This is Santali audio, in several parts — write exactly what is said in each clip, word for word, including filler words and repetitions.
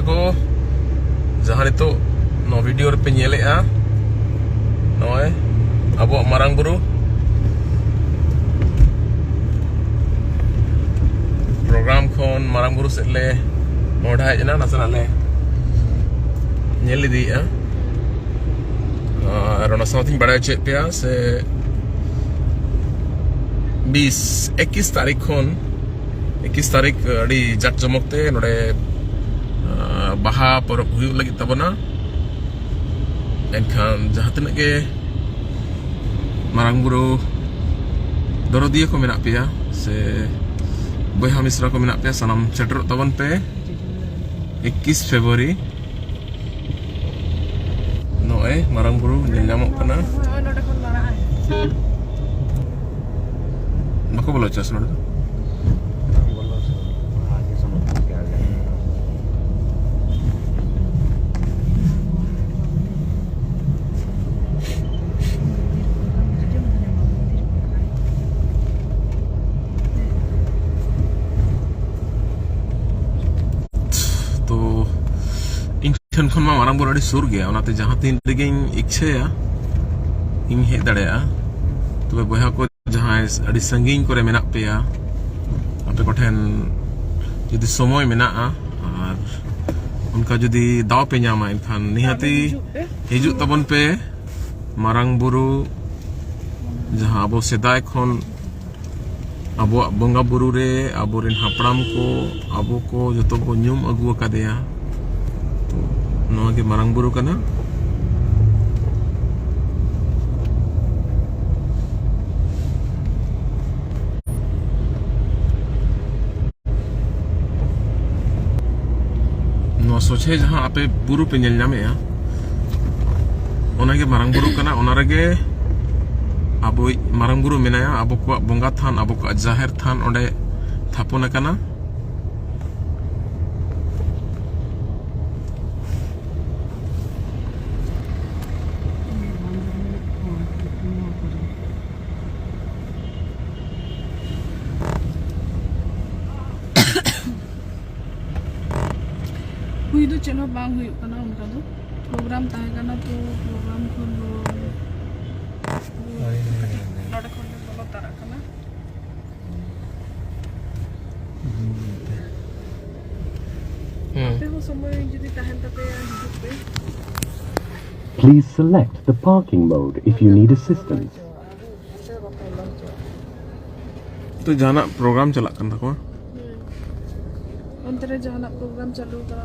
ᱠᱚ, ᱡᱟᱦᱟᱸ ᱱᱤᱛᱚᱜ ᱱᱚᱣᱟ ᱵᱷᱤᱰᱤᱭᱳ ᱨᱮᱯᱮ ᱧᱮᱞᱮᱫᱼᱟ, ᱱᱚᱜᱼᱚᱭ ᱟᱵᱚᱣᱟᱜ ᱢᱟᱨᱟᱝ ᱵᱩᱨᱩ᱾ ᱯᱨᱳᱜᱨᱟᱢ ᱠᱷᱚᱱ ᱢᱟᱨᱟᱝ ᱵᱩᱨᱩ ᱥᱮᱫ ᱞᱮ ᱢᱚᱦᱰᱟ ᱦᱮᱡ ᱮᱱᱟ, ᱱᱟᱥᱮᱱᱟᱜ ᱞᱮ ᱧᱮᱞ ᱤᱫᱤᱭᱮᱫᱼᱟ᱾ ᱟᱨ ᱚᱱᱟ ᱥᱟᱶᱛᱮᱧ ᱵᱟᱲᱟᱭ ᱦᱚᱪᱚᱭᱮᱫ ᱯᱮᱭᱟ ᱥᱮ ᱵᱤᱥ, ᱮᱠᱤᱥ ᱛᱟᱹᱨᱤᱠᱷ ᱠᱷᱚᱱ, ᱮᱠᱤᱥ ᱛᱟᱹᱨᱤᱠᱷ ᱟᱹᱰᱤ ᱡᱟᱠ ᱡᱚᱢᱚᱠ ᱛᱮ ᱱᱚᱰᱮ, ᱟᱸ, ᱵᱟᱦᱟ ᱯᱚᱨᱚᱵᱽ ᱦᱩᱭᱩᱜ ᱞᱟᱹᱜᱤᱫ ᱛᱟᱵᱚᱱᱟ᱾ ᱮᱱᱠᱷᱟᱱ ᱡᱟᱦᱟᱸ ᱛᱤᱱᱟᱹᱜ ᱜᱮ ᱢᱟᱨᱟᱝ ᱵᱩᱨᱩ ᱫᱚᱨᱚᱫᱤᱭᱟᱹ ᱠᱚ ᱢᱮᱱᱟᱜ ᱯᱮᱭᱟ ᱥᱮ ᱵᱚᱭᱦᱟ ᱢᱤᱥᱨᱟ ᱠᱚ ᱢᱮᱱᱟᱜ ᱯᱮᱭᱟ, ᱥᱟᱱᱟᱢ ᱥᱮᱴᱮᱨᱚᱜ ᱛᱟᱵᱚᱱ ᱯᱮ ᱮᱠᱤᱥ ᱯᱷᱮᱵᱨᱩᱣᱟᱨᱤ᱾ ᱱᱚᱜᱼᱚᱭ ᱢᱟᱨᱟᱝ ᱵᱩᱨᱩ ᱧᱮᱞ ᱧᱟᱢᱚᱜ ᱠᱟᱱᱟ᱾ ᱵᱟᱠᱚ ᱵᱚᱞᱚ ᱦᱚᱪᱚ ᱱᱚᱰᱮ ᱫᱚ᱾ ᱛᱚ ᱤᱧ ᱴᱷᱮᱱ ᱠᱷᱚᱱ ᱢᱟ ᱢᱟᱨᱟᱝ ᱵᱩᱨᱩ ᱟᱹᱰᱤ ᱥᱩᱨ ᱜᱮᱭᱟ, ᱚᱱᱟᱛᱮ ᱡᱟᱦᱟᱸ ᱛᱤᱱ ᱨᱮᱜᱮᱧ ᱤᱪᱪᱷᱟᱹᱭᱟ, ᱤᱧ ᱦᱮᱡ ᱫᱟᱲᱮᱭᱟᱜᱼᱟ᱾ ᱛᱚᱵᱮ ᱵᱚᱭᱦᱟ ᱠᱚ, ᱡᱟᱦᱟᱸᱭ ᱟᱹᱰᱤ ᱥᱟᱺᱜᱤᱧ ᱠᱚᱨᱮ ᱢᱮᱱᱟᱜ ᱯᱮᱭᱟ, ᱟᱯᱮ ᱠᱚᱴᱷᱮᱱ ᱡᱩᱫᱤ ᱥᱚᱢᱚᱭ ᱢᱮᱱᱟᱜᱼᱟ ᱟᱨ ᱚᱱᱠᱟ ᱡᱩᱫᱤ ᱫᱟᱣ ᱯᱮ ᱧᱟᱢᱟ, ᱮᱱᱠᱷᱟᱱ ᱱᱤᱦᱟᱹᱛᱤ ᱦᱤᱡᱩᱜ ᱛᱟᱵᱚᱱ ᱯᱮ᱾ ᱢᱟᱨᱟᱝ ᱵᱩᱨᱩ, ᱡᱟᱦᱟᱸ ᱟᱵᱚ ᱥᱮᱫᱟᱭ ᱠᱷᱚᱱ ᱟᱵᱚᱣᱟᱜ ᱵᱚᱸᱜᱟ ᱵᱩᱨᱩ ᱨᱮ ᱟᱵᱚᱨᱮᱱ ᱦᱟᱯᱲᱟᱢ ᱠᱚ, ᱟᱵᱚ ᱠᱚ ᱡᱚᱛᱚ ᱵᱚ ᱧᱩᱢ ᱟᱹᱜᱩ ᱟᱠᱟᱫᱮᱭᱟ᱾ ᱛᱚ ᱱᱚᱣᱟ ᱜᱮ ᱢᱟᱨᱟᱝ ᱵᱩᱨᱩ ᱠᱟᱱᱟ᱾ ᱱᱚᱣᱟ ᱥᱚᱡᱷᱮ ᱡᱟᱦᱟᱸ ᱟᱯᱮ ᱵᱩᱨᱩ ᱯᱮ ᱧᱮᱞ ᱧᱟᱢᱮᱜᱼᱟ, ᱚᱱᱟᱜᱮ ᱢᱟᱨᱟᱝ ᱵᱩᱨᱩ ᱠᱟᱱᱟ᱾ ᱚᱱᱟ ᱨᱮᱜᱮ ᱟᱵᱚᱭᱤᱡ ᱢᱟᱨᱟᱝ ᱵᱩᱨᱩ ᱢᱮᱱᱟᱭᱟ, ᱟᱵᱚ ᱠᱚᱣᱟᱜ ᱵᱚᱸᱜᱟ ᱛᱷᱟᱱ, ᱟᱵᱚ ᱠᱚᱣᱟᱜ ᱡᱟᱦᱮᱨ ᱛᱷᱟᱱ ᱚᱸᱰᱮ ᱛᱷᱟᱯᱚᱱ ᱟᱠᱟᱱᱟ᱾ ᱦᱩᱭ ᱫᱚ ᱪᱮᱫ ᱦᱚᱸ ᱵᱟᱝ ᱦᱩᱭᱩᱜ ᱠᱟᱱᱟ ᱚᱱᱠᱟ ᱫᱚ᱾ ᱯᱨᱳᱜᱨᱟᱢ ᱛᱟᱦᱮᱸ ᱠᱟᱱᱟ, ᱛᱚ ᱯᱨᱳᱜᱨᱟᱢ ᱠᱷᱚᱱ ᱫᱚ ᱱᱚᱰᱮ ᱠᱷᱚᱱ ᱞᱮ ᱵᱚᱞᱚ ᱛᱟᱨᱟᱜ ᱠᱟᱱᱟ᱾ ᱦᱩᱸ᱾ ᱟᱯᱮ ᱦᱚᱸ ᱥᱚᱢᱚᱭ ᱡᱩᱫᱤ ᱛᱟᱦᱮᱱ ᱛᱟᱯᱮᱭᱟ, ᱦᱤᱡᱩᱜ ᱯᱮ᱾ Please select the parking mode if you need assistance. ᱛᱚ ᱡᱟᱦᱟᱱᱟᱜ ᱯᱨᱳᱜᱨᱟᱢ ᱪᱟᱞᱟᱜ ᱠᱟᱱ ᱛᱟᱠᱚᱣᱟ᱾ ᱦᱩᱸ᱾ ᱚᱱᱛᱮ ᱨᱮ ᱡᱟᱦᱟᱱᱟᱜ ᱯᱨᱳᱜᱨᱟᱢ ᱪᱟᱹᱞᱩ ᱠᱟᱱᱟ᱾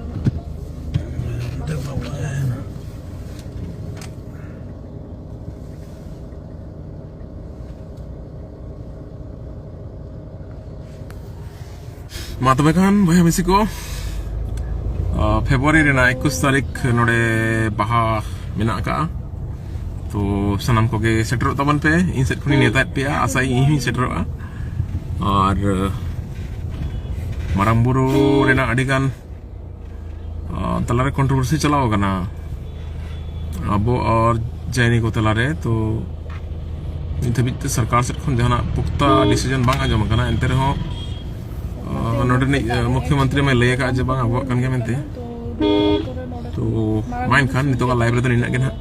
ᱢᱟ ᱛᱚᱵᱮ ᱠᱷᱟᱱ ᱵᱚᱭᱦᱟ ᱢᱤᱥᱤ ᱠᱚ, ᱟᱸ, ᱯᱷᱮᱵᱽᱨᱩᱣᱟᱨᱤ ᱨᱮᱱᱟᱜ ᱮᱠᱩᱥ ᱛᱟᱹᱨᱤᱠᱷ ᱱᱚᱰᱮ ᱵᱟᱦᱟ ᱢᱮᱱᱟᱜ ᱟᱠᱟᱫᱼᱟ᱾ ᱛᱚ ᱥᱟᱱᱟᱢ ᱠᱚᱜᱮ ᱥᱮᱴᱮᱨᱚᱜ ᱛᱟᱵᱚᱱ ᱯᱮ, ᱤᱧ ᱥᱮᱫ ᱠᱷᱚᱱᱤᱧ ᱱᱮᱣᱛᱟᱭᱮᱫ ᱯᱮᱭᱟ, ᱟᱥᱟᱭᱟᱹᱧ ᱤᱧ ᱦᱚᱸᱧ ᱥᱮᱴᱮᱨᱚᱜᱼᱟ᱾ ᱟᱨ ᱢᱟᱨᱟᱝ ᱵᱩᱨᱩ ᱨᱮᱱᱟᱜ ᱟᱹᱰᱤᱜᱟᱱ ᱟᱸ, ᱛᱟᱞᱟᱨᱮ ᱠᱚᱱᱴᱨᱳᱵᱷᱟᱨᱥᱤ ᱪᱟᱞᱟᱣ ᱟᱠᱟᱱᱟ ᱟᱵᱚ ᱟᱨ ᱡᱟᱭᱱᱤ ᱠᱚ ᱛᱟᱞᱟᱨᱮ᱾ ᱛᱚ ᱱᱤᱛ ᱦᱟᱹᱵᱤᱡ ᱛᱮ ᱥᱚᱨᱠᱟᱨ ᱥᱮᱫ ᱠᱷᱚᱱ ᱡᱟᱦᱟᱱᱟᱜ ᱯᱩᱠᱛᱟ ᱰᱤᱥᱤᱡᱚᱱ ᱵᱟᱝ ᱟᱸᱡᱚᱢ ᱟᱠᱟᱱᱟ, ᱮᱱᱛᱮ ᱨᱮᱦᱚᱸ, ᱟᱸ, ᱱᱚᱰᱮᱱᱤᱡ, ᱟᱸ, ᱢᱩᱠᱷᱭᱚᱢᱚᱱᱛᱨᱤ ᱢᱟᱭ ᱞᱟᱹᱭ ᱟᱠᱟᱫ ᱡᱮ ᱵᱟᱝ, ᱟᱵᱚᱣᱟᱜ ᱠᱟᱱ ᱜᱮᱭᱟ ᱢᱮᱱᱛᱮ᱾ ᱛᱚ ᱢᱟ ᱮᱱᱠᱷᱟᱱ ᱱᱤᱛᱚᱜᱟᱜ ᱞᱟᱭᱤᱵᱷ ᱨᱮᱫᱚ ᱱᱤᱱᱟᱹᱜ ᱜᱮ ᱱᱟᱦᱟᱜ᱾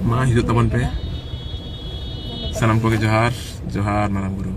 ᱢᱟ ᱦᱤᱡᱩᱜ ᱛᱟᱵᱚᱱ ᱯᱮ᱾ ᱥᱟᱱᱟᱢ ᱠᱚᱜᱮ ᱡᱚᱦᱟᱨ, ᱡᱚᱦᱟᱨ ᱢᱟᱨᱟᱝ ᱵᱩᱨᱩ᱾